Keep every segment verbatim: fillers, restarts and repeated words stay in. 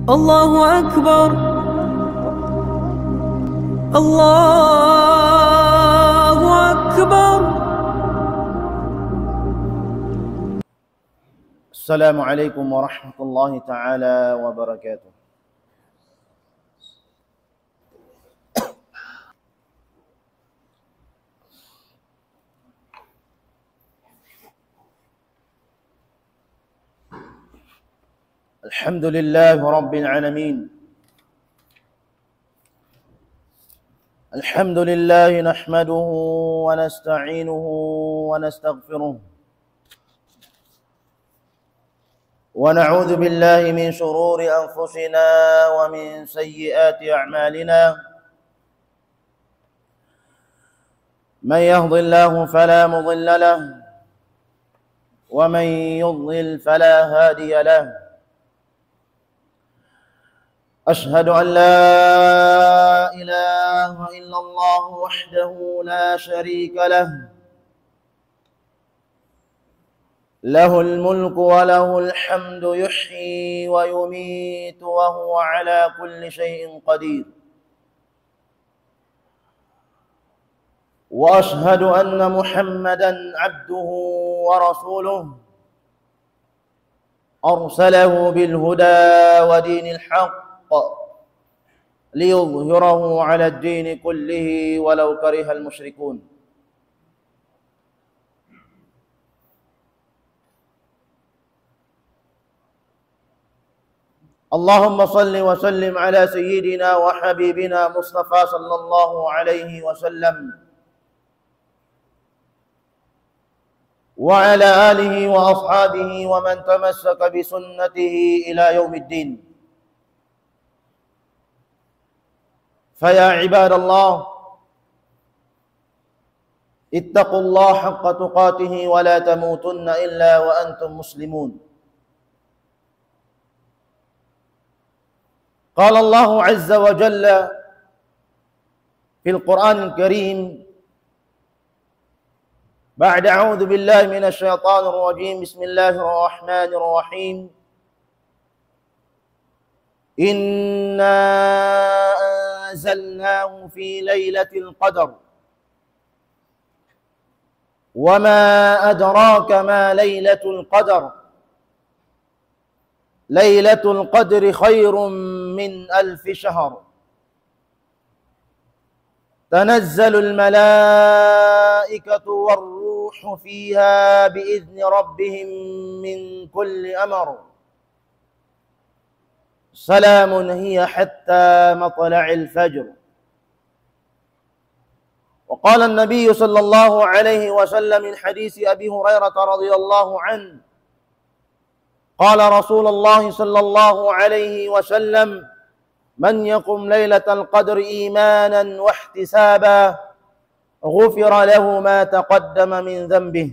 الله أكبر. الله أكبر. السلام عليكم ورحمة الله تعالى وبركاته. الحمد لله رب العالمين. الحمد لله نحمده ونستعينه ونستغفره، ونعوذ بالله من شرور أنفسنا ومن سيئات أعمالنا. من يهد الله فلا مضل له، ومن يضلل فلا هادي له. أشهد أن لا إله إلا الله وحده لا شريك له، له الملك وله الحمد يحيي ويميت وهو على كل شيء قدير. وأشهد أن محمدا عبده ورسوله، أرسله بالهدى ودين الحق ليظهره على الدين كله ولو كره المشركون. اللهم صل وسلم على سيدنا وحبيبنا مصطفى صلى الله عليه وسلم وعلى آله وأصحابه ومن تمسك بسنته إلى يوم الدين. فيا عباد الله، اتقوا الله حق تقاته ولا تموتن إلا وأنتم مسلمون. قال الله عز وجل في القرآن الكريم بعد أعوذ بالله من الشيطان الرجيم، بسم الله الرحمن الرحيم، إنا أنزلناه في ليلة القدر، وما أدراك ما ليلة القدر، ليلة القدر خير من ألف شهر، تنزل الملائكة والروح فيها بإذن ربهم من كل أمر، سلام هي حتى مطلع الفجر. وقال النبي صلى الله عليه وسلم من حديث أبي هريرة رضي الله عنه، قال رسول الله صلى الله عليه وسلم: من يقم ليلة القدر إيمانا واحتسابا غفر له ما تقدم من ذنبه.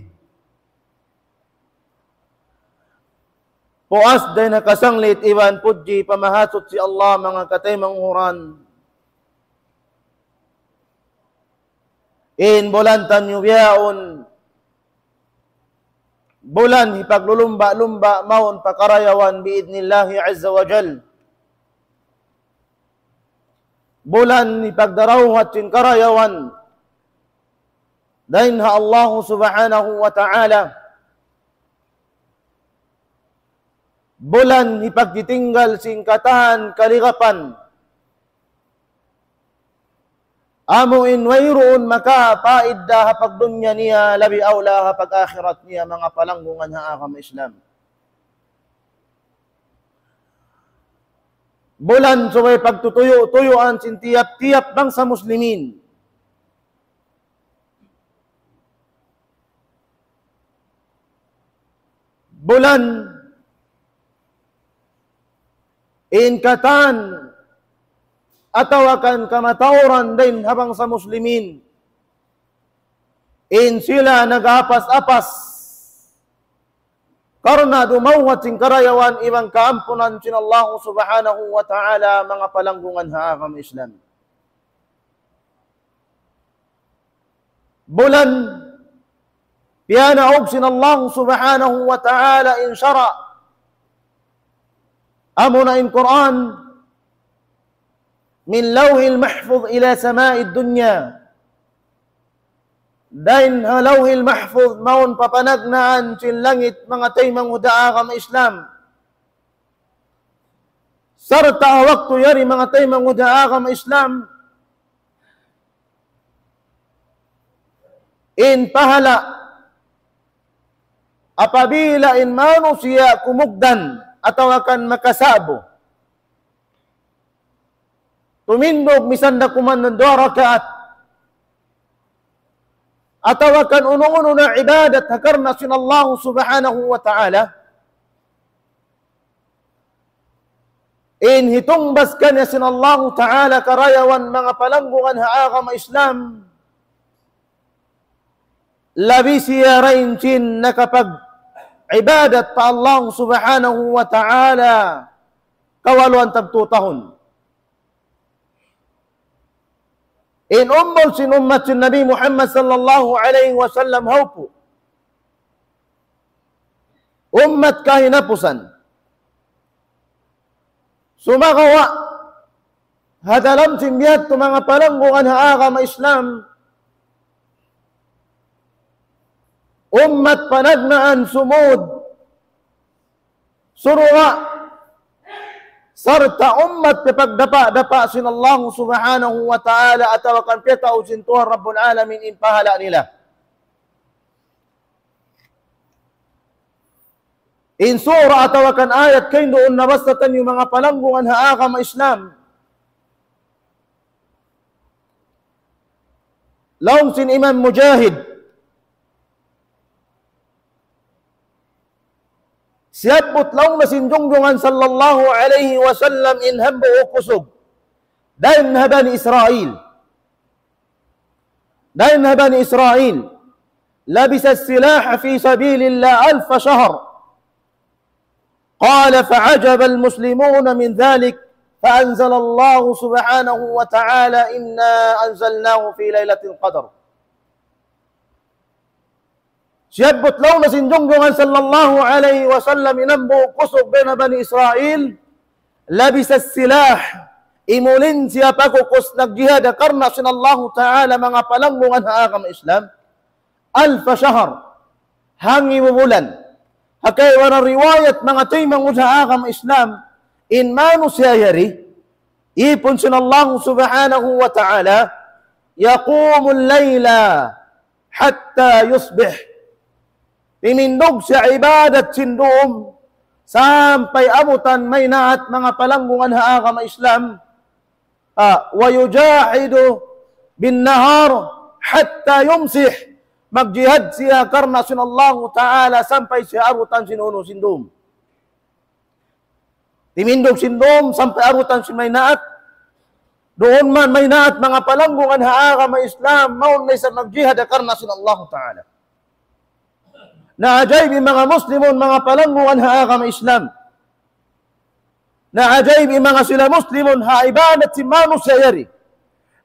Puas dayn ha kasanglit iban pudji pa Mahasuchi Allah, manga kataymanghuran. In bulan taniyu bihaun, bulan hipaglulumba'-lumba' mawn pa karayawan bi'idhnillahi azza wa jal. Bulan hipagdarawhat sin karayawan dayn ha Allahu subhanahu wa ta'ala. Bulan hipagtitinggal sin katan kaligapan. Amu in wayruun makapaidda ha pagdunya niya, labi awla ha pag-akhirat niya, manga palanggungan ha agama Islam. Bulan subay pagtutuyu'-tuyuan sin tiyap-tiyap bangsa Muslimin. Bulan in katan atawa kan kamatauran dayn ha bangsa Muslimin, in sila nag-apas-apas karna' dumawhat sin karayawan iban kaampunan sin Allah subhanahu wa ta'ala, manga palanggungan ha agama Islam. Bulan piyanaug sin Allah subhanahu wa ta'ala in sara'. Amuna in Qur'an, من اللوح المحفوظ إلى سماء الدنيا. Dayn ha Lawhil Mahfuz mawn pa panagnaan sin langit, manga taymanghud ha agama Islam. Sarta' ha waktu yari, manga taymanghud ha agama Islam, in pahala' apabila in manusiya' kumugdan atawa kan makasa'bu, tumindug misan da kuman duwa rakaat, atawa kan unu-unu na ibadat ha karna' sin Allah Subhanahu wa Ta'ala, in hitungbas kaniya sin Allah Ta'ala, karayawan manga palanggungan ha agama Islam, labi siya dayn sin nakapag-ibadat pa Allah Subhanahu wa Ta'ala kawaluan tagtu tahun. In umul sin ummat sin Nabi Muhammad sallallahu alayhi wasallam hawpu, ummat kahinapusan. Sumagawa', ha dalam sin biya' ha yadtu, manga palanggungan ha agama Islam, ummat panagnaan sumud surga', sarta' ummat piyagdapa'-dapa' sin Allah Subhanahu wa Ta'ala atawa kan piyataud sin Tuhan Rabbul Alamin in pahala' nila. In sura atawa kan ayat kaina duun nabasa taniyu, manga palanggungan ha agama Islam, laung sin Imam Mujahid, siyabbut laung niya sin Junjungan sallallahu alayhi wasallam in hambuuk usug dayn ha Bani Israil. Dayn ha Bani Israil, لبس السلاح في سبيل الله ألف شهر. قال: فعجب المسلمون من ذلك، فأنزل الله سبحانه وتعالى: إنا أنزلناه في ليلة القدر. Siyabbut laung niya sin Junjungan sallallahu alayhi wasallam in hambuuk usug dayn ha Bani Israil, لبس السلاح, imulin siya pakukus nagjihad ha karna' sin Allahu Ta'ala, manga palanggungan ha agama Islam, ألف شهر, hangibu bulan. Ha kaibanan riwayat, manga taymanghud ha agama Islam, in manusiya' yari, ipun sin Allah Subhanahu wa Ta'ala, يقوم الليل حتى يصبح. Timindug siya ibadat sin dum sampay abutan maynaat, manga palanggungan ha agama Islam. Ah, ويجاهد بالنهار حتى يمسي. Magjihad siya karna' sin Allahu Ta'ala sampay siya abutan sin unu, sin dum. Timindug sin dum sampay abutan sin maynaat. Duun man maynaat, manga palanggungan ha agama Islam, mawn na isab magjihad ha karna' sin Allahu Ta'ala. Naajaib in manga Muslimun, manga palanggungan ha agama Islam. Naajaib in manga sila Muslimun ha ibadat sin manusiya' yari.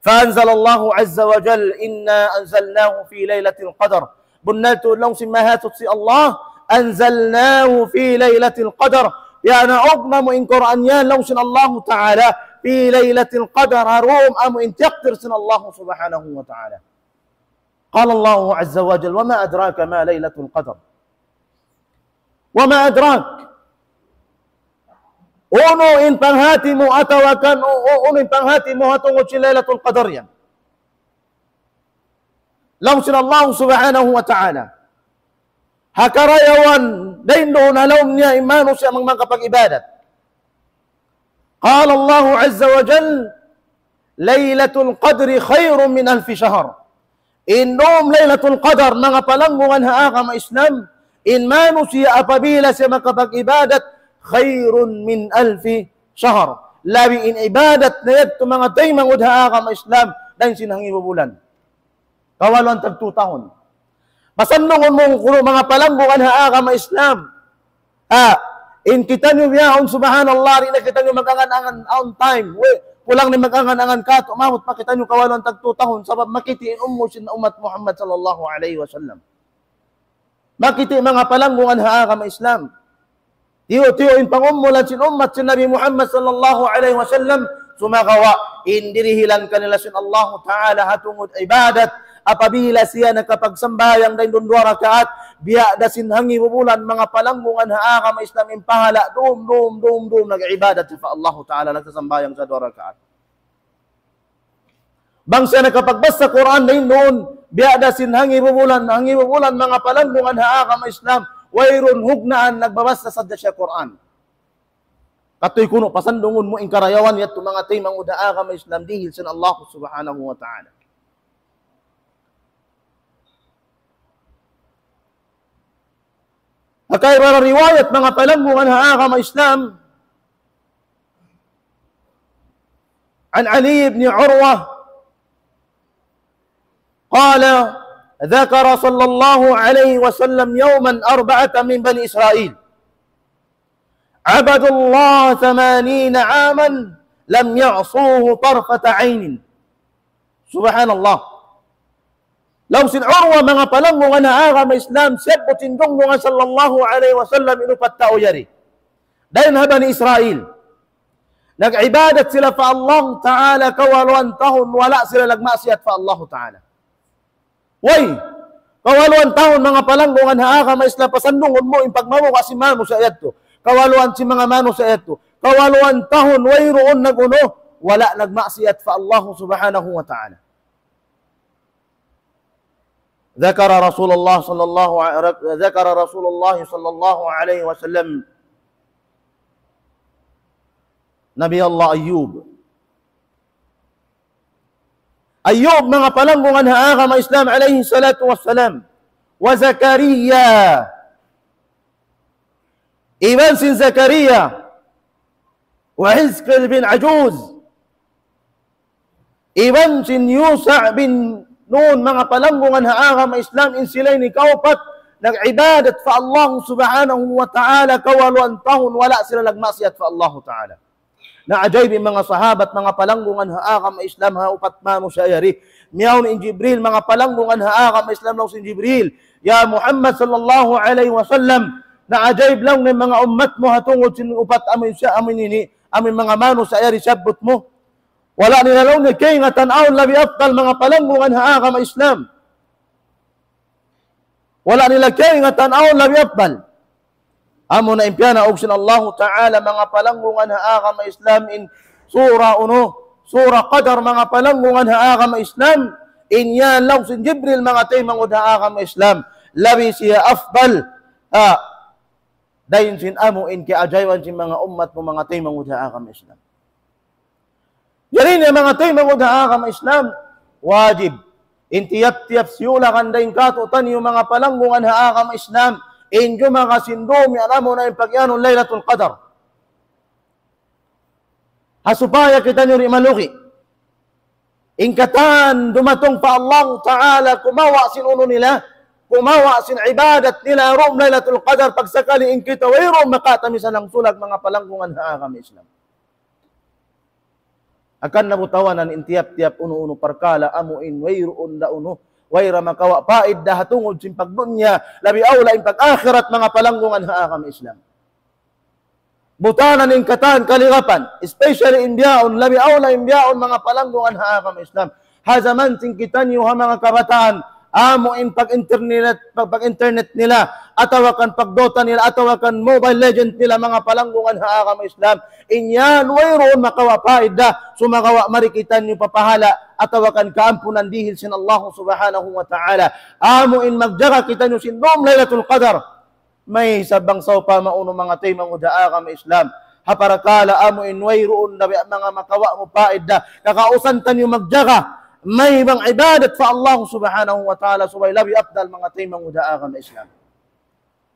فأنزل الله عز وجل: إنا أنزلناه في ليلة القدر. Bunnal tuud laung sin Mahasuchi Allah, أنزلناه في ليلة القدر. Piyanaug namu' in Qur'an yan laung sin Allahu Ta'ala, في ليلة القدر, ha dum amu in tiyakdir sin Allahu Subhanahu wa Ta'ala. قال الله عز وجل: وما أدراك ما ليلة القدر. وما أدراك. Unu in panghati mu atawa kan u-, u-, unu in panghati mu ha tungud sin Laylatul Qadr yan? Laung sin Allah Subhanahu wa Ta'ala. Ha karayawan dayn duun ha lawm niya in manusiya' mag-, makapag-ibadat. قال الله عز وجل: ليلة القدر خير من ألف شهر. In dum Laylatul Qadar, manga palanggungan ha agama Islam, in manusiya' apabila siya makapag-ibadat, خير من ألف شهر. Labi in ibadat niya yadtu, manga taymanghud ha agama Islam, dayn sin hangibu bulan. Kawaluan tagtu tahun. Pasannungun mu kunu' manga palanggungan ha agama Islam. Ha, in kitaniyu bihaun, subhanallah, di' na kitaniyu mag-angan-angan awn time. We, kulang na mag-angan-angan katu', maabut pa kitaniyu kawaluan tagtu tahun, sabab makiti' in umul sin ummat Muhammad sallallahu alayhi wasallam. Makiti' manga palanggungan ha agama Islam. Tiyu'-tiyu' in pangumulan sin ummat sin Nabi Muhammad sallallahu alayhi wasallam, sumagawa' in dirihilan kanila sin Allahu Ta'ala ha tungud ibadat, apabila siya nakapagsambahayang dayn duun duwa rakaat, biya' da sin hangibubulan manga palanggungan ha agama Islam in pahala', dum, dum, dum, dum, nag-ibadat pa Allahu Ta'ala, nagsasambahayang sa duwa rakaat. Bang siya nakapagbasa Qur'an dayn duun, biya' da sin hangibubulan, hangibubulan manga palanggungan ha agama Islam, wayruun hugnaan nagbabasa sadja siya Qur'an. Katuy kunu' pasandungun mu in karayawan yadtu manga taymanghud ha agama Islam dihil sin Allah Subhanahu wa Ta'ala. Ha kaibanan riwayat manga palanggungan ha agama Islam, عن علي بن عروة قال: ذكر صلى الله عليه وسلم يوما أربعة من بني إسرائيل عبدوا الله ثمانين عاما لم يعصوه طرفة عين. Subhanallah. Laung sin Urwa, manga palanggungan ha agama Islam, siyabbut in Junjungan sallallahu alayhi wasallam in upat tau yari dayn ha Bani Israil. Nag-ibadat sila pa Allah Ta'ala kawaluan tahun, wala' sila nagmaksiyat pa Allah Ta'ala. Way, kawaluan tahun, manga palanggungan ha agama Islam, pasandungun mu in pagmabuga' sin manusiya' yadtu. Kawaluan sin manga manusiya' yadtu. Kawaluan tahun, wayruun nag-unu, wala' nagmaksiyat pa Allah Subhanahu wa Ta'ala. ذكر رسول الله صلى الله ع-، ذكر رسول الله صلى الله عليه وسلم نبي الله أيوب. Ayyub, manga palanggungan ha agama Islam, alayhi salatu wassalam. وزكريا. Iban sin Zakariya. وحزقيل بن عجوز. Iban sin Yusha bin Nun, manga palanggungan ha agama Islam, in sila ini kaupat, nag-ibadat pa Allah Subhanahu wa Ta'ala, kawaluan tahun, wala' sila nagmaksiyat pa Allah Ta'ala. Naajaib in manga sahabat, manga palanggungan ha agama Islam, ha upat manusiya' yari. Miyawn in Jibril, manga palanggungan ha agama Islam, laung sin Jibril, "Ya Muhammad sallallahu alayhi wasallam, naajaib laung in manga ummat mu ha tungud sin upat amu in siya, amu in ini, amu in manga manusiya' yari siyabbut mu." Wala' nila laung niya kaingatan awn labi afdal, manga palanggungan ha agama Islam. Wala' nila kaingatan awn labi afdal. Amu na in piyanaug sin Allahu Ta'ala, manga palanggungan ha agama Islam, in sura unu, sura Qadar, manga palanggungan ha agama Islam, in yan laung sin Jibril, manga taymanghud ha agama Islam, labi siya afdal. Ha, dayn sin amu in kiyaajaiban sin manga ummat mu, manga taymanghud ha agama Islam. Jari na manga taymanghud ha agama Islam, wajib in tiyap-tiyap siyulakan dayn kātu'niyu manga palanggungan ha agama Islam, in jumaga sin dum yan amu na in pag-iyanun Laylatul Qadar. Ha supaya kitaniyu di' malugi. In katan dumatung pa Allah Ta'ala, kumawa' sin unu nila, kumawa' sin ibadat nila, dum Laylatul Qadar, pagsakali in kita wayruun makatamisan sin sulag, manga palanggungan ha agama Islam. Hangkan na bu tawanan in tiyap-tiyap unu-unu parkala' amu in wayruun da unu, way da makawa' paidda ha tungud sin pagdunya, labi awla in pag-akhirat, manga palanggungan ha agama Islam. Butanan in katan kaligapan, especially in bihaun, labi awla in bihaun, manga palanggungan ha agama Islam. Ha jaman sin kitaniyu ha manga kabataan, amu in pag-internet, pag, pag-internet nila, atawa kan pag-Dota nila, atawa kan Mobile Legend nila, manga palanggungan ha agama Islam. In yan, wayruun makawa' paidda, sumagawa' mari kitaniyu pa pahala', atawa kan kaampunan dihil sin Allah Subhanahu wa Ta'ala. Amu in magjaga kitaniyu sin dum Laylatul Qadar. Mayta' bang sawpama unu, manga taymanghud ha agama Islam, ha parakala' amu in wayruun da biya' manga makawa' mu paidda, kakausan taniyu magjaga, mayta' bang ibadat pa Allah Subhanahu wa Ta'ala, subay labi afdal, manga taymanghud ha agama Islam.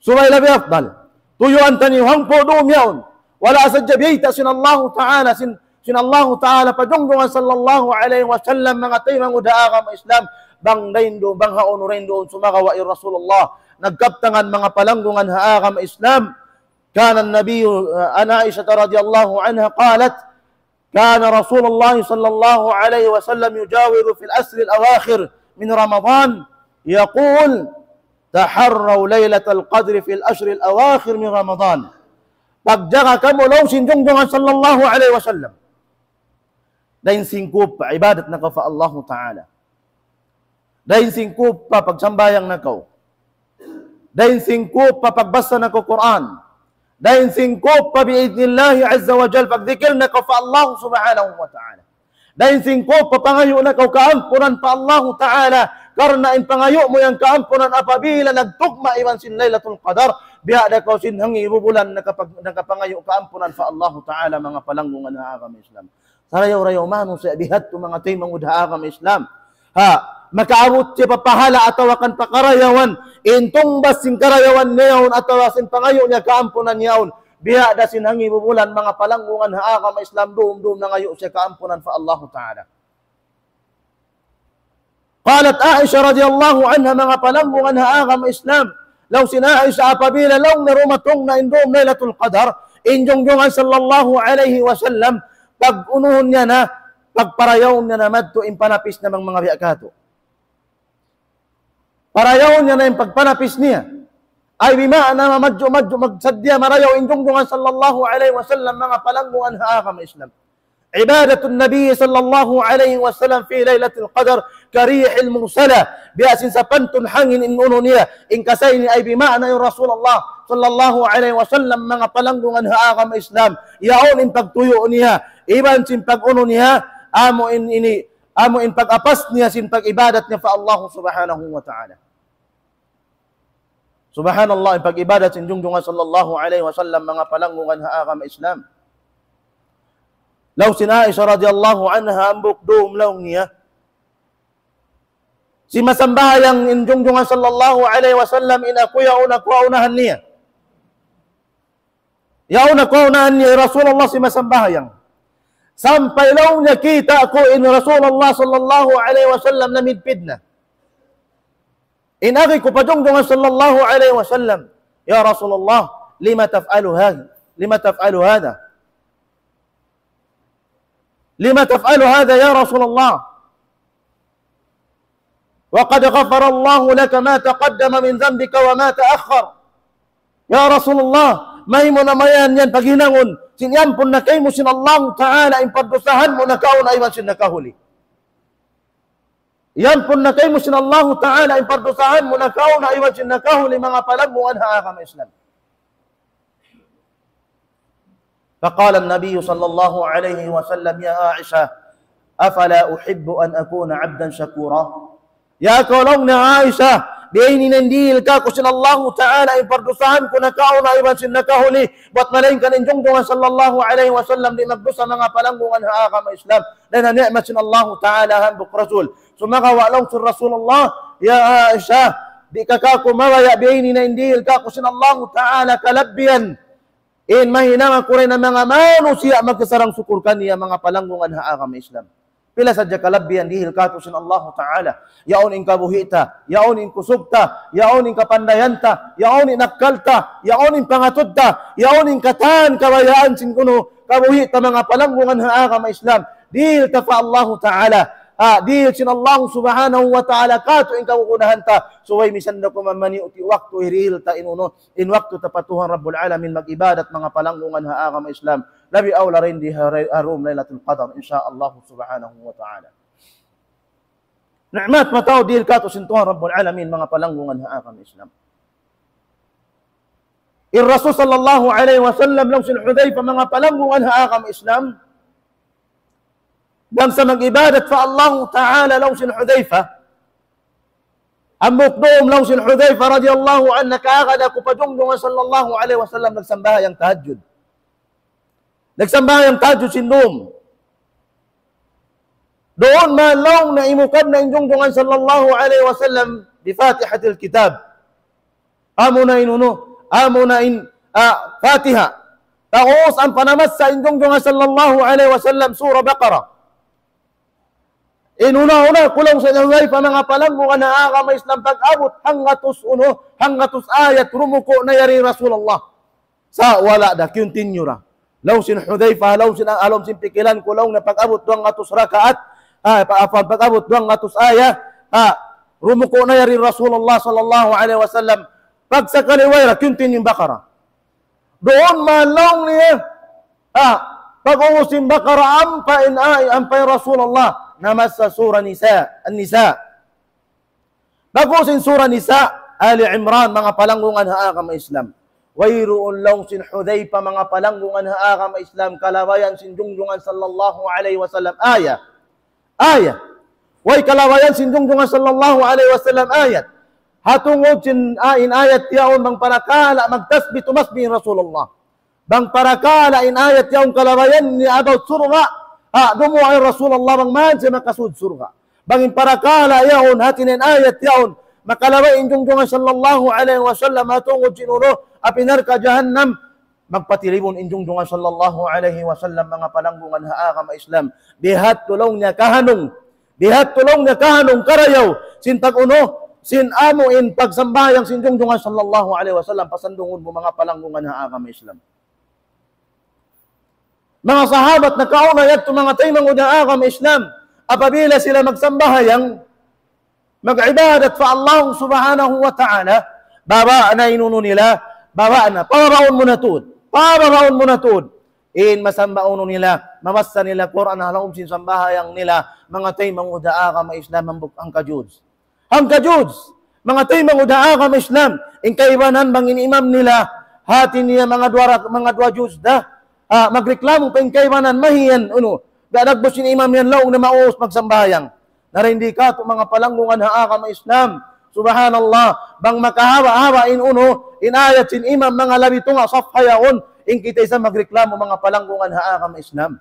Subay labi afdal. Tuyuan taniyu hangpu' dum yaun. Wala' sadja biyayta' sin Allahu Ta'ala, sin, sin Allahu Ta'ala pa Junjungan sallallahu alayhi wasallam, manga taymanghud ha agama Islam, bang dayn duun, bang ha unu dayn duun, sumagawa' in Rasulullah nagkabtangan, manga palanggungan ha agama Islam. كان النبي، عن عائشة رضي الله عنها قالت: كان رسول الله صلى الله عليه وسلم يجاور في العشر الأواخر من رمضان يقول: تحروا ليلة القدر في العشر الأواخر من رمضان. Pagjaga kamu laung sin Junjungan sallallahu alayhi wasallam. Dayn sin kup pa ibadat na kaw pa Allahu Ta'ala. Dayn sin kup pa pagsambahayang na kaw. Dayn sin kup pa pagbasa na kaw Qur'an. Dayn sin kup pa bi'idhnillahi azza wa jal pagdikil na kaw pa Allah subhanahu wa ta'ala. Dayn sin kup pa pangayu' na kaw kaampunan pa Allahu Ta'ala. Karna' in pangayu' mu yan kaampunan apabila nagtugma' iban sin Laylatul Qadar, biya' da kaw sin hangibu bulan nakapag-, nakapangayu' kaampunan pa Allahu Ta'ala, manga palanggungan ha agama Islam. Sarayaw-rayaw manusiya' biya' hādtu manga taymanghud ha agama Islam. Ha, makaabut siya pa pahala atawa kan pa karayawan, in tungbas sin karayawan niya yaun atawa sin pangayu' niya kaampunan yaun. Biya' da sin hangibu bulan manga palanggungan ha agama Islam, dum-dum nangayu' siya kaampunan pa Allahu Ta'ala. قالت عائشة رضي الله عنها, manga palanggungan ha agama Islam. Laung sin Aisha apabila laung niya dumatung na in dum Laylatul Qadar, in Junjungan sallallahu alayhi wasallam, pag-unuhun niya na, pagparayawun niya na madtu in panapis niya bang manga biya' katu'. Parayawun niya na in pagpanapis niya. Ay bima'na mamadju'-madju' magsaddiya marayaw in Junjungan sallallahu alayhi wasallam, manga palanggungan ha agama Islam. عبادة النبي صلى الله عليه وسلم في ليلة القدر كالريح المرسلة. Biya' sin sapantun hangin in unu niya, in kasay niya ay bima'na in Rasulullah sallallahu alayhi wasallam, manga palanggungan ha agama Islam. Yaun in pagtuyu' niya, iban sin pag-unu niya, amu in ini, amu in pag-apas niya sin pag-ibadat niya pa Allah subhanahu wa ta'ala. Subhanallah, in pag-ibadat sin Junjungan sallallahu alayhi wasallam, manga palanggungan ha agama Islam. Laung sin Aisha radiyallahu anha, hambuuk dum laung niya, simasambahayang in Junjungan sallallahu alayhi wasallam, in aku yaun aku ha unahan niya. Yaun aku ha unahan niya, Rasulullah simasambahayang. Sampay laung niya kita' ku in Rasulullah sallallahu alayhi wasallam namidpid na. In agi ku pa Junjungan sallallahu alayhi wasallam, يا رسول الله، لم تفعل هذا؟ لم تفعل هذا؟ لم تفعل هذا يا رسول الله؟ وقد غفر الله لك ما تقدم من ذنبك وما تأخر. Ya Rasulullah, maymu na mayan yan paghinangun, sin iyampun na kaymu sin Allahu Ta'ala in pardusahan mu nakauna iban sin nakahuli. Iyampun na kaymu sin Allahu Ta'ala in pardusahan mu nakauna iban sin nakahuli, manga palanggungan ha agama Islam. فقال النبي صلى الله عليه وسلم: يا عائشة، أفلا أحب أن أكون عبدا شكورا؟ Ya kaw laung niya Aisha, biya' ini na in dihil kaku' sin Allahu Ta'ala in pardusahan ku nakauna iban sin nakahuli, buat malaingkan in Junjungan sallallahu alayhi wasallam di' magdusa, manga palanggungan ha agama Islam. Dayn ha ni'mat sin Allahu Ta'ala hambuuk Rasul. Sumagawa' laung sin Rasulullah, ya Aisha, di' ka kaku' mabaya', biya' ini na in dihil kaku' sin Allahu Ta'ala kalabbihan. In mahinang aku dayn ha manga manusiya' magsarang-sukul kaniya, manga palanggungan ha agama Islam. Pila sadja kalabbihan dihil kātu' sin Allahu Ta'ala. Yaun in kabuhi' ta, yaun in kusug ta, yaun in kapandayan ta, yaun in akkal ta, yaun in pangatud ta, yaun in katan kabayaan sin kunu' kabuhi' ta, manga palanggungan ha agama Islam. Dihil ta pa Allahu Ta'ala. Ha, dihil sin Allahu Subhanahu wa Ta'ala kātu' in kagunahan ta. Subay misan da kuman maniyu' ti waktu hirihil ta in unu, in waktu ta pa Tuhan Rabbul Alamin mag-ibadat, manga palanggungan ha agama Islam. Labi awla dayn di ha, ha dum Laylatul Qadar, insya Allah Subhanahu wa Ta'ala. Ni'mat mataud dihil kātu' sin Tuhan Rabbul Alamin, manga palanggungan ha agama Islam. In Rasul sallallahu alayhi wasallam laung sin Hudhayfa, manga palanggungan ha agama Islam, bang sa mag-ibadat pa Allahu Ta'ala laung sin Hudhayfa, hambuuk dum laung sin Hudhayfa radiyallahu anhu, nakaagad aku pa Junjungan sallallahu alayhi wasallam nagsambahayang tahajjud. Nagsambahayang tahajjud sin dum. Duun man laung niya imukab na in Junjungan sallallahu alayhi wasallam bi Fatihatil Kitab. Amuna in unu, amuna in, ah, Fatiha. Tapus ampa namassa in Junjungan sallallahu alayhi wasallam Surah Baqarah. In una-una ku laung sin Hudhayfa, manga palanggungan ha agama Islam, pag-abut hanggatus unu, hanggatus ayat, rumuku' na yari Rasulullah. Sa' wala' da, continue ra. Laung sin Hudhayfa, laung sin, ha lawm sin pikilan ku, laung niya pag-abut duwanggatus rakaat, ha, pa-, apa, pag-abut duwanggatus ayat, ha, rumuku' na yari Rasulullah sallallahu alayhi wasallam. Pagsakali way ra, continue Baqarah. Duun man laung niya. Ha, pag-ubus sin Baqarah ampa in, ay, ampa in Rasulullah, namassa Surah Nisa, An-Nisa. Pag-ubus sin Surah Nisa, Ali Imran, manga palanggungan ha agama Islam. Wayruun laung sin Hudhayfa, manga palanggungan ha agama Islam, kalabayan sin junjungan sallallahu alayhi wasallam ayat. Ayat. Way kalabayan sin junjungan sallallahu alayhi wasallam ayat. Ha tungud sin, ah, in ayat yaun bang parakala' magtasbih tumasbih in Rasulullah. Bang parakala' in ayat yaun kalabayan niya about surga', ha, dumuwaa in Rasulullah bang man siya makasud surga'. Bang in parakala' yaun, hati niya in ayat yaun, makalabay in junjungan sallallahu alayhi wasallam ha tungud sin unu, api narka' jahannam, magpatilibun in junjungan sallallahu alayhi wasallam, manga palanggungan ha agama Islam. Biya' hādtu laung niya kahanung. Biya' hādtu laung niya kahanung karayaw. Sin pag-unu, sin amu in pagsambahayang sin junjungan sallallahu alayhi wasallam, pasandungun mu manga palanggungan ha agama Islam. Manga sahabat nakauna yadtu manga taymanghud ha agama Islam, apabila sila magsambahayang, mag-ibadat pa Allah subhanahu wa ta'ala, baba' na in unu nila, baba' na, pababaun mu na tuud, pababaun mu na tuud. In masamba unu nila, mabassa nila Qur'an ha lawm sin sambahayang nila, manga taymanghud ha agama Islam, hambuuk hangka juz. Hangka juz, manga taymanghud ha agama Islam, in kaibanan bang in imam nila, hati niya manga duwa rak-, manga duwa juz da, ha, magreklamu pa in kaibanan, mahiyan, unu, da dagbus in imam yan laung na maus magsambahayang. Na dayn di katu' manga palanggungan ha agama Islam. Subhanallah, bang makahaba'-haba' in unu, in ayat sin imam manga labi tunga' safha yaun, in kita isab magreklamu manga palanggungan ha agama Islam.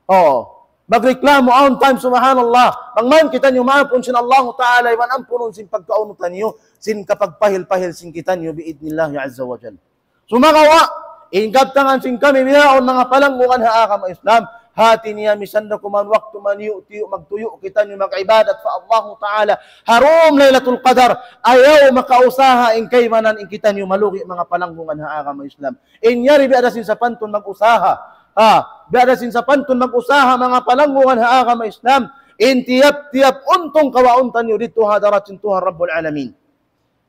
Oo. Magreklamu awn time, subhanallah. Bang man kitaniyu maapun sin Allahu Ta'ala, iban ampunun sin pagkaunu taniyu, sin kapagpahil-pahil sin kitaniyu bi'idhnillahi azza wa jal. Sumagawa', in kabtangan sin kami bihaun manga palanggungan ha agama Islam, hati niya misan da kuman waktu maniyu'-tiyu' magtuyu' kitaniyu mag-ibadat pa Allahu Ta'ala. Ha dum Laylatul Qadar, ayaw makausaha in kaibanan in kitaniyu malugi' manga palanggungan ha agama Islam. In yari biya' da sin sapantun mag-usaha. Ha, biya' da sin sapantun mag-usaha manga palanggungan ha agama Islam. In tiyap-tiyap untung kawaun taniyu didtu ha hadarat sin Tuhan Rabbul Alamin.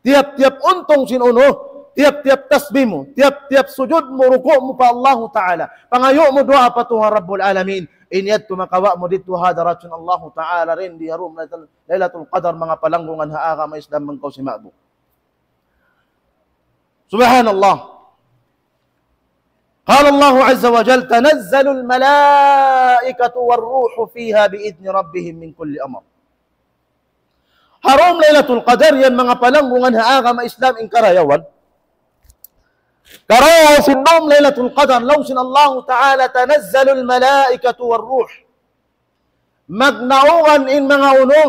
Tiyap-tiyap untung sin unu, tiyap-tiyap tasbih mu, tiyap-tiyap sujud mu, ruku' mu pa Allahu Ta'ala. Pangayu' mu duwaa pa Tuhan Rabbul Alamin. In yadtu makawa' mu didtu ha hadarat sin Allahu Ta'ala dayn di ha dum Laylatul, Laylatul Qadar manga palanggungan ha agama Islam bang kaw sima'bu. Subhanallah. قال الله عز وجل: تنزل الملائكة والروح فيها بإذن ربهم من كل أمر. Ha dum Laylatul Qadar yan manga palanggungan ha agama Islam in karayawan. Karayawan sin dum Laylatul Qadar, laung sin Allahu Ta'ala, تنزل الملائكة والروح. Magnaugan in manga unu,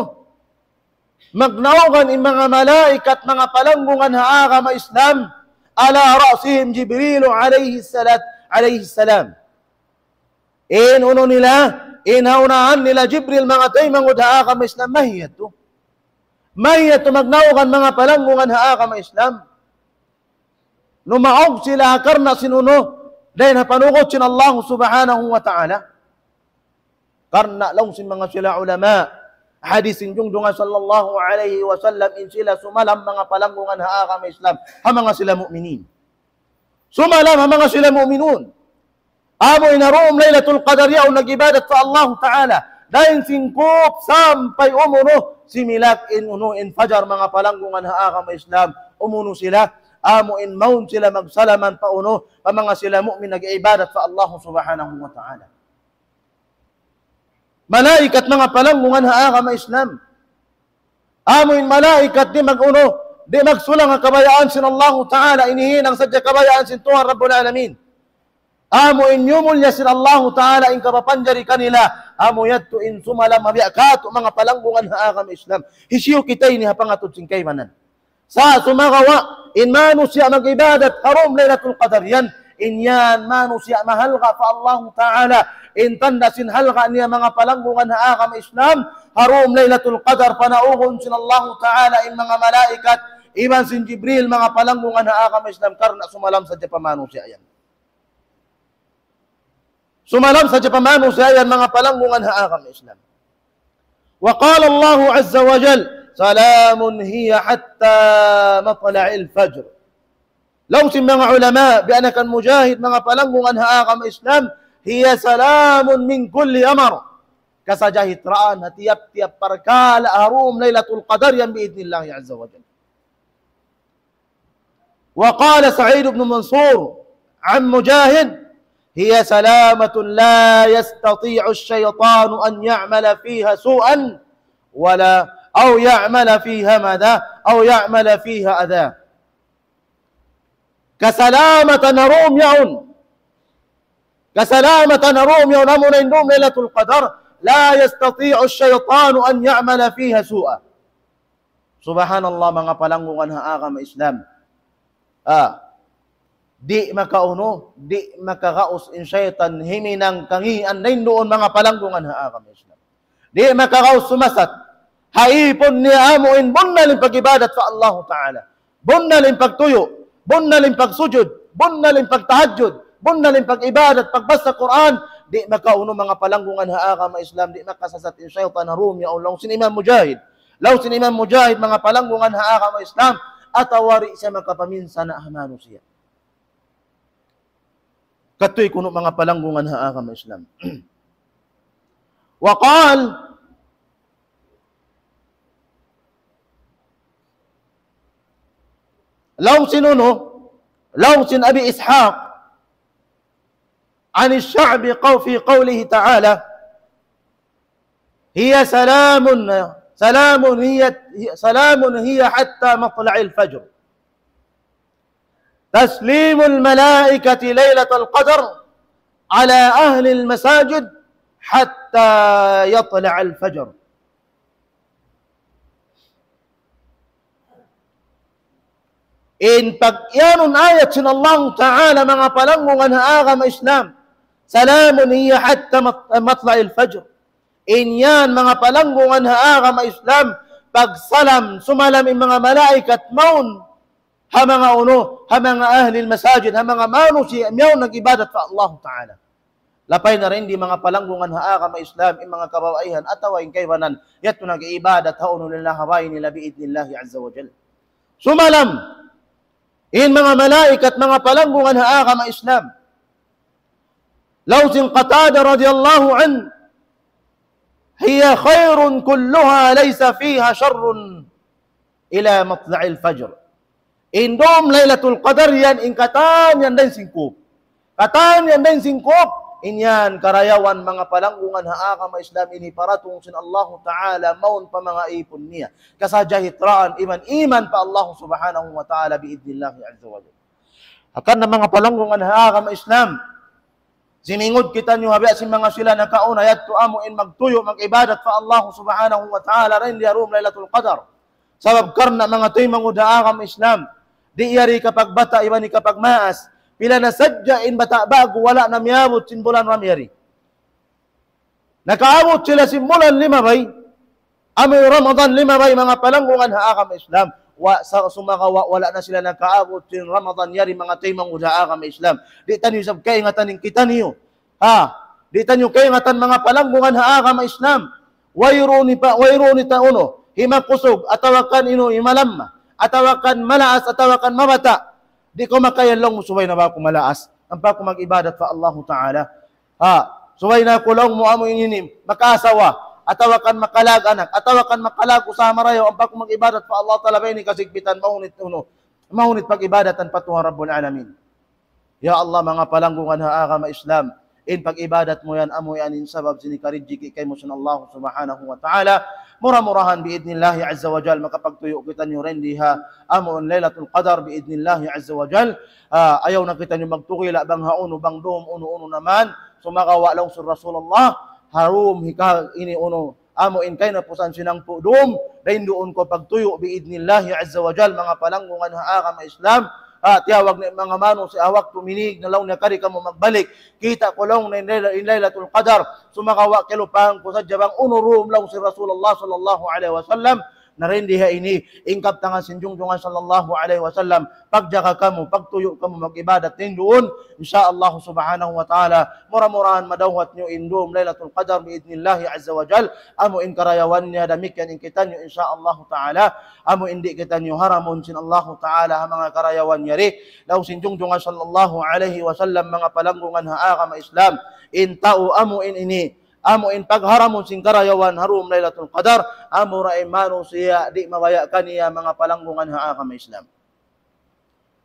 magnaugan in manga malaikat, manga palanggungan ha agama Islam, على رأسهم جبريل عليه الصلاة، عليه السلام. In unu nila, in ha unahan nila Jibril, manga taymanghud ha agama Islam, mahiyan tu. Mahiyan tu magnaugan manga palanggungan ha agama Islam. Numaug sila karna' sin unu, dayn ha panugut sin Allah subhanahu wa ta'ala. Karna' laung sin manga sila ulama, hadis sin junjungan sallallahu alayhi wasallam, in sila sumalam manga palanggungan ha agama Islam, ha manga sila mu'minin. Sumalam ha manga sila mu'minun. Amu in ha dum Laylatul Qadar yaun nag-ibadat pa Allah Ta'ala. Dayn sin kub sampay umunu, similak in unu in fajar manga palanggungan ha agama Islam. Umunu sila, amu in mawn sila magsalaman pa unu, pa manga sila mu'min nag-ibadat pa Allah Subhanahu wa Ta'ala. Malaikat manga palanggungan ha agama Islam. Amu in malaikat di' mag-unu, di' magsulang ha kabayaan sin Allahu Ta'ala, in hihinang sadja kabayaan sin Tuhan Rabbul Alamin. Amu in yumulliya sin Allahu Ta'ala in kapapanjari kanila, amu yadtu in sumalam ha biya' katu' manga palanggungan ha agama Islam. Hisiyu kita ini ha pangatud sin kaibanan. Sa' sumagawa', in manusiya' mag-ibadat ha dum Laylatul Qadar yan, in yan manusiya' mahalga' pa Allahu Ta'ala, in tanda' sin halga' niya manga palanggungan ha agama Islam, ha dum Laylatul Qadar panaugun sin Allahu Ta'ala in manga malaikat, iban sin Jibril manga palanggungan ha agama Islam, karna' sumalam sadja pa manusiya' yan. Sumalam sadja pa manusiya' yan manga palanggungan ha agama Islam. وقال الله عز وجل: سلام هي حتى مطلع الفجر. Laung sin manga ulama, biya' na kan Mujahid, manga palanggungan ha agama Islam, هي سلام من كل أمر. Kasajahitraan ha tiyap-tiyap parkala' ha dum Laylatul Qadar yan بإذن الله عز وجل. وقال سعيد بن منصور عن مجاهد: هي سلامة لا يستطيع الشيطان أن يعمل فيها سوءا ولا، أو يعمل فيها ماذا؟ أو يعمل فيها أذى. Kasalamatan ha dum yaun. Kasalamatan ha dum yaun, amuna in dum Laylatul Qadar, لا يستطيع الشيطان أن يعمل فيها سوءا. Subhanallah, manga palanggungan ha agama Islam. Ah, di' makaunu, di' makagaus in saytan himinang kangīan dayn duun, manga palanggungan ha agama Islam. Di' makagaus sumasat ha ipun niya amu in bunnal in pag-ibadat pa Allahu Ta'ala. Bunnal in pagtuyu', bunnal in pagsujud, bunnal in pagtahajjud, bunnal in pag-ibadat, pagbasa Qur'an, di' makaunu, manga palanggungan ha agama Islam, di' makasasat in saytan ha dum yaun, laung sin Imam Mujahid. Laung sin Imam Mujahid, manga palanggungan ha agama Islam, atawa di' siya makapaminsana' ha manusiya'. Katuy kunu', manga palanggungan ha agama Islam. وقال، laung sin unu, laung sin Abi Ishaq, عن الشعبي قو-، في قوله تعالى: هي سلام، سلام هي، سلام هي حتى مطلع الفجر. تسليم الملائكة ليلة القدر على أهل المساجد حتى يطلع الفجر. In pag-iyanun ayat sin Allahu Ta'ala, manga palanggungan ha agama Islam, سلام هي حتى مط-، مطلع الفجر. In yan, manga palanggungan ha agama Islam, pagsalam, sumalam in manga malaikat mawn ha manga unu, ha manga ahlil masajid, ha manga manusiya' miyawn nag-ibadat pa Allahu Ta'ala. Lapay na dayn di, manga palanggungan ha agama Islam, in manga kababaihan atawa in kaibanan, yadtu nag-iibadat ha unu nila, ha bāy nila, بإذن الله عز وجل. Sumalam in manga malaikat, manga palanggungan ha agama Islam. Laung sin Qatada radiyallahu anhu, هي خير كلها ليس فيها شر إلى مطلع الفجر. In dum Laylatul Qadar yan, in katan yan dayn singkup. Katan yan dayn singkup, in yan karayawan, manga palanggungan ha agama Islam, ini paratung sin Allahu Ta'ala mawn pa manga ipun niya. Kasajahitraan iban iman pa Allahu Subhanahu wa Ta'ala بإذن الله عز وجل. Hangkan na, manga palanggungan ha agama Islam, simingud kitaniyu ha biya' sin manga sila nakauna, yadtu amu in magtuyu', mag-ibadat pa Allahu Subhanahu wa Ta'ala dayn di ha dum Laylatul Qadar. Sabab karna', manga taymanghud ha agama Islam, di' yari kapagbata' iban di' kapagmaas, pila na sadja in bata' ba'gu wala' na miyabut sin bulan Ram yari. Nakaabut sila sin bulan limabay, amu in Ramadan limabay, manga palanggungan ha agama Islam. Wa-, sa-, sumagawa' wala' na sila nakaabut sin Ramadan yari, manga taymanghud ha agama Islam. Di' taniyu isab kaingatan in kitaniyu. Ha? Di' taniyu kaingatan, manga palanggungan ha agama Islam. Wayruun pa, wayruun ta unu, himakusug, atawa kan unu, himalamma, atawa kan malaas, atawa kan mabata'. Di' kaw makaiyan, laung mu, subay na ba aku malaas, ampa aku mag-ibadat pa Allahu Ta'ala. Ha, subay na aku, laung mu, amu in ini, makaasawa, atawa kan makalag anak, atawa kan makalag usaha marayaw, ampa aku mag-ibadat pa Allah Ta'ala, bang ini kasigpitan, mahunit unu, mahunit pag-ibadatan pa Tuhan Rabbul Alamin. Ya Allah, manga palanggungan ha agama Islam, in pag-ibadat mu yan, amu yan in sabab sin hikarijiki kaymu sin Allah Subhanahu wa Ta'ala. Mura-murahan بإذن الله عز وجل, makapagtuyu' kitaniyu dayn di ha amu in Laylatul Qadar بإذن الله عز وجل. Ah, ayaw na kitaniyu magtugila' bang ha unu, bang dum unu-unu na man. Sumagawa' laung sin Rasulullah, ha dum hika ini unu, amu in kahinapusan sin hangpu' dum, dayn duun kaw pagtuyu' بإذن الله عز وجل, manga palanggungan ha agama Islam. Ha, tiyawag na in manga manusiya' ha waktu minig na, laung niya, kari kamu magbalik. Kita' ku, laung niya, in Layla-, in Laylatul Qadar. Sumagawa' kiyalupahan ku sadja bang unu dum, laung sin Rasulullah sallallahu alayhi wasallam. Na dayn di ha ini, in kabtangan sin Junjungan sallallahu alayhi wasallam, pagjaga kamu, pagtuyu' kamu mag-ibadat dayn duun, insya Allah subhanahu wa ta'ala, mura-murahan madawhat niyu in dum Laylatul Qadar bi'idhnillahi azza wa jal, amu in karayawan niya damikkiyan in kitaniyu, insya Allah ta'ala, amu in di' kitaniyu haramun sin Allah ta'ala ha manga karayawan niya di', laung sin Junjungan sallallahu alayhi wasallam, manga palanggungan ha agama Islam, in tau amu in ini, amu in pagharamun sin karayawan ha dum Laylatul Qadar, amura in manusiya' di' mabaya' kaniya manga palanggungan ha agama Islam.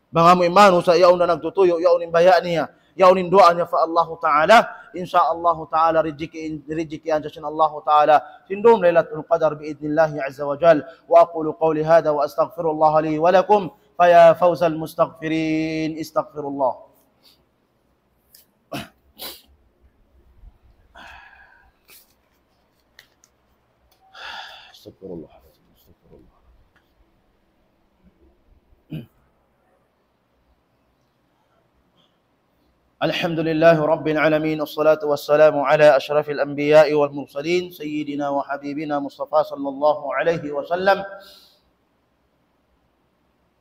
Bang amu in manusiya' yaun na nagtutuyu', yaun in baya' niya, yaun in duwaa niya pa Allahu Ta'ala, insya Allahu Ta'ala, rijiki-, rijikihan siya sin Allahu Ta'ala, sin dum Laylatul Qadar bi'idhnillahi azza wa jal. وأقول قولي هذا وأستغفر الله لي ولكم، فيا فوز المستغفرين، استغفروا الله. أستغفر الله. أستغفر الله. الحمد لله رب العالمين، والصلاة والسلام على أشرف الأنبياء والمرسلين، سيدنا وحبيبنا مصطفى صلى الله عليه وسلم.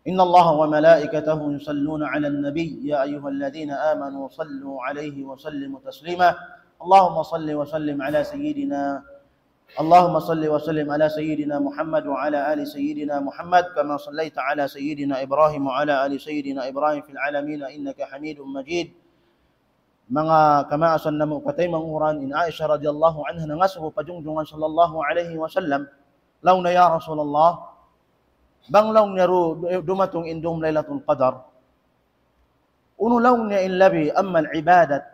إن الله وملائكته يصلون على النبي، يا أيها الذين آمنوا صلوا عليه وسلموا تسليما. اللهم صل وسلم على سيدنا، اللهم صل وسلم على سيدنا محمد وعلى آل سيدنا محمد، كما صليت على سيدنا إبراهيم وعلى آل سيدنا إبراهيم في العالمين إنك حميد مجيد. Manga kamaasan namu' kataymanghuran, in Aisha radiyallahu anha nangasubu pa Junjungan sallallahu alayhi wasallam, laung niya, "Ya Rasulullah, bang laung niya ru-, dumatung in dum Laylatul Qadar, unu laung niya in labi ammal ibadat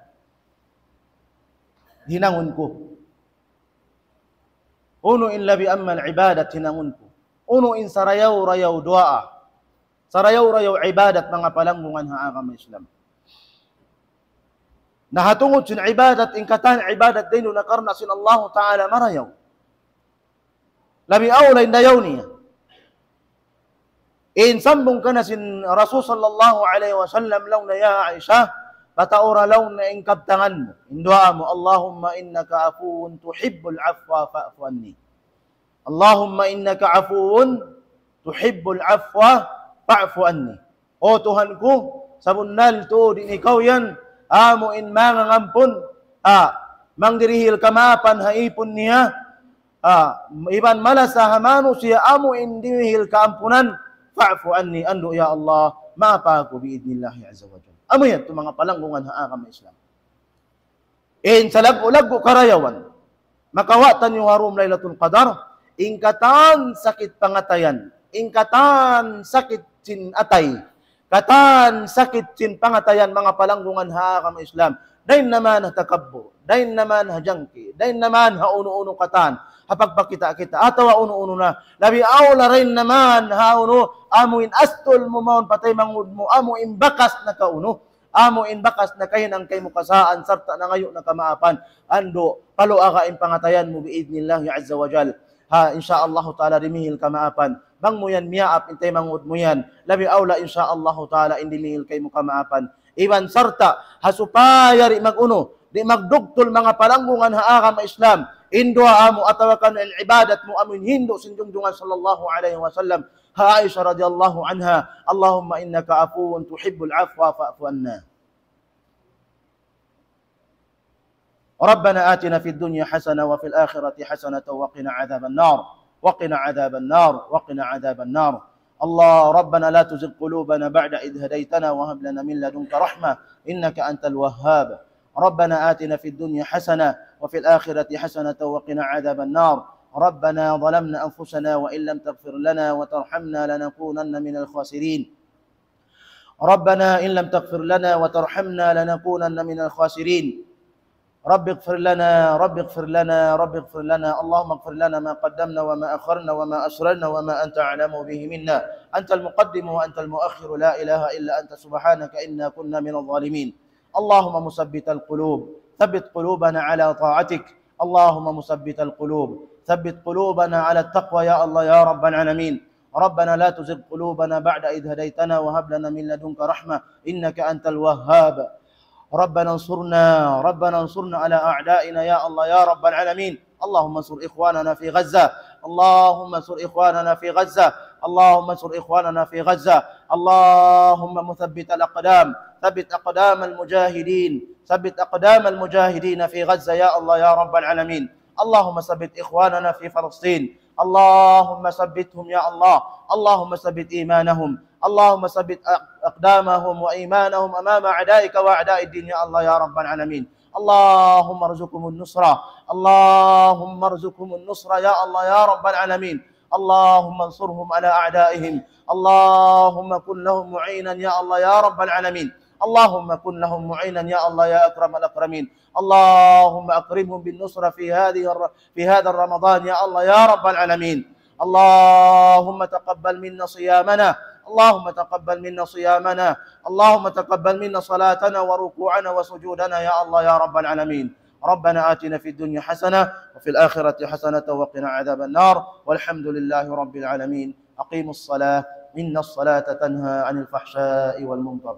hinangun ku? Unu in labi ammal ibadat hinangun ku? Unu in sarayaw-rayaw duwaa, sarayaw-rayaw ibadat, manga palanggungan ha agama Islam?" Na ha tungud sin ibadat, in katan ibadat dayn duun na karna' sin Allahu Ta'ala marayaw. Labi awla in dayaw niya. In sambung kaniya sin Rasul sallallahu alayhi wasallam, laung niya, "Ya Aisha, pataura laung niya in kabtangan mu, in duwaa mu, Allahumma innaka afuwun tuhibbul afwa fa'fu anni. Allahumma innaka afuwun tuhibbul afwa fa'fu anni." O Tuhan ku, sabunnal tuud in ikaw yan, amu in mangangampun, ha, mangdirihil kamaapan ha ipun niya, ha, iban malasa ha manusiya' amu in dimihil kaampunan, fa'fu anni, andu' ya Allah, maapa aku bi'idhnillahi azza wa jalla. Amu yan, tu manga palanggungan ha agama Islam. In salaggu'-laggu' karayawan makawa' taniyu ha dum Laylatul Qadar, in katan sakit pangatayan, in katan sakit sin atay, katan sakit sin pangatayan, manga palanggungan ha agama Islam. Dayn naman ha takabbur, dayn naman ha jangki, dayn naman ha unu-unu katan, ha pagpakita'-kita', atawa unu-unu na. Labi awla dayn naman ha unu, amu in astul mu mawn pa taymanghud mu, amu in bakas na kaunu. Amu in bakas nakahinang kaymu kasaan sarta' nangayu' na kamaapan. Andu', paluaga in pangatayan mu bi'idhnillahi azza wa jal. Ha, insya Allahu ta'ala dimihil kamaapan. Bang mu yan miyaap in taymanghud mu yan, labi awla insya Allahu ta'ala in dimihil kaymu kamaapan. Iban sarta', ha supaya di' mag-unu, di' magdugtul manga palanggungan ha agama Islam. In duwaa mu atawa kan in ibadat mu amu in hindu' sin Junjungan sallallahu alayhi wasallam. Ha Aisha radiyallahu anha, اللهم إنك عفو تحب العفو فاعف عنا. ربنا آتنا في الدنيا حسنة وفي الآخرة حسنة وقنا عذاب النار. وقنا عذاب النار. وقنا عذاب النار. الله ربنا لا تزغ قلوبنا بعد إذ هديتنا وهب لنا من لدنك رحمة إنك أنت الوهاب. ربنا آتنا في الدنيا حسنة وفي الآخرة حسنة وقنا عذاب النار. ربنا ظلمنا أنفسنا وإن لم تغفر لنا وترحمنا لنكونن من الخاسرين. ربنا إن لم تغفر لنا وترحمنا لنكونن من الخاسرين. رب اغفر لنا، رب اغفر لنا، رب اغفر لنا. اللهم اغفر لنا ما قدمنا وما أسررنا وما أنت أعلم به منا. أنت المقدم وأنت المؤخر، لا إله إلا أنت، سبحانك إنا كنا من الظالمين. اللهم مثبت القلوب، ثبت قلوبنا على طاعتك. اللهم مثبت القلوب، ثبت قلوبنا على التقوى يا الله يا رب العالمين. ربنا لا تزغ قلوبنا بعد إذ هديتنا وهب لنا من لدنك رحمة إنك أنت الوهاب. ربنا انصرنا، ربنا انصرنا على أعدائنا يا الله يا رب العالمين. اللهم انصر إخواننا في غزة. اللهم انصر إخواننا في غزة. اللهم انصر إخواننا في غزة. اللهم مثبت الأقدام، ثبت أقدام المجاهدين، ثبت أقدام المجاهدين في غزة يا الله يا رب العالمين. اللهم ثبت إخواننا في فلسطين. اللهم ثبتهم يا الله. اللهم ثبت إيمانهم. اللهم ثبت أق-، أقدامهم وإيمانهم أمام أعدائك وأعداء الدين يا الله يا رب العالمين. اللهم ارزقهم النصرة. اللهم ارزقهم النصرة يا الله يا رب العالمين. اللهم انصرهم على أعدائهم. اللهم كن لهم معينا يا الله يا رب العالمين. اللهم كن لهم معينا يا الله يا أكرم الأكرمين. اللهم أكرمهم بالنصرة في هذه الر-، في هذا الرمضان يا الله يا رب العالمين. اللهم تقبل منا صيامنا. اللهم تقبل منا صيامنا. اللهم تقبل منا صلاتنا وركوعنا وسجودنا يا الله يا رب العالمين. ربنا آتنا في الدنيا حسنة وفي الآخرة حسنة وقنا عذاب النار. والحمد لله رب العالمين. أقيموا الصلاة، إن الصلاة تنهى عن الفحشاء والمنكر.